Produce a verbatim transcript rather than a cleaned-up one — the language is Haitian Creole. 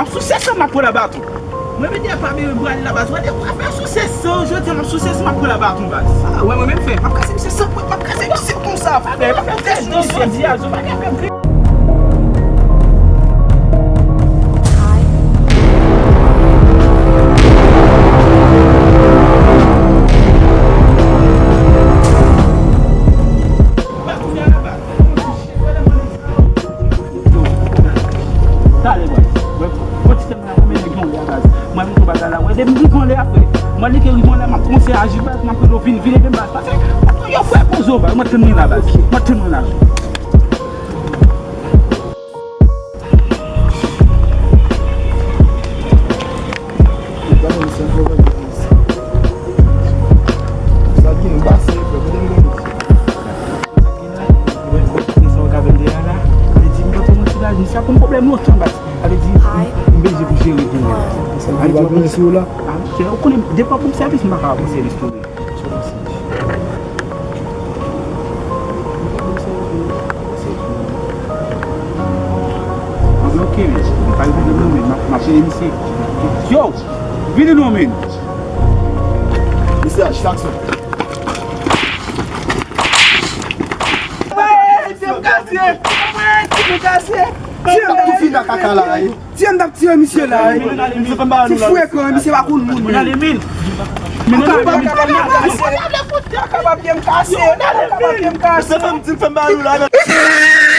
M ap souse san m ap pran nan baton. Mwen menm dèyè pa bebe pral la baz. Mwen dèyè pa fè souse san, jodi a m ap souse san m ap pran nan baton baz. Ah, wè mwen menm fè. M ap kase misye san pwen, m ap kase misye konsa, frè. M ap fè tèt dosye jodi a, zo pa gen fè. Talè, baz. Mwen, mwen ti tèm la, mwen mennen gen yon lè, baz. Mwen, mwen bagay la, wè, depi m rive anlè apre. Mwen, li ke rive anlè, m ap kòmanse aji, baz, m ap rele w vin, vin, vin, baz. Pase, yo fè poze w, baz. Mwen tann mwen la, baz. Mwen tann mwen la. Gade misye, m poko di misye. Sa gen, m pase, frè, kote m gen misye? Sa gen la, mwen, mwen, mwen, sa w ka vin deyò la. Sa vle di, m pa fè manti la, misye ap konn pwoblèm lontan, baz. Sa vle di, m, m bezwen pou jere pou mwen. Sa vle di, w ap vin sou la? Ah, se, ou konnen, depi w ap ban m sèvis, m pa ka ban w sèvis tou. Ok, men, mwen pa vin non, men, m ap, m ap rele misye. Yo, vini non, men. Mesye, aji takso. Mwen, tèt mwen kase. Mwen, tèt mwen kase. Tèt mwen tou fini nan kaka la, eh. Tye m t ap tire misye la, wi. Ti frekan, misye pa konn moun, men. An kapab, an kapab byen m kase, an kapab byen m kase, an kapab byen m kase.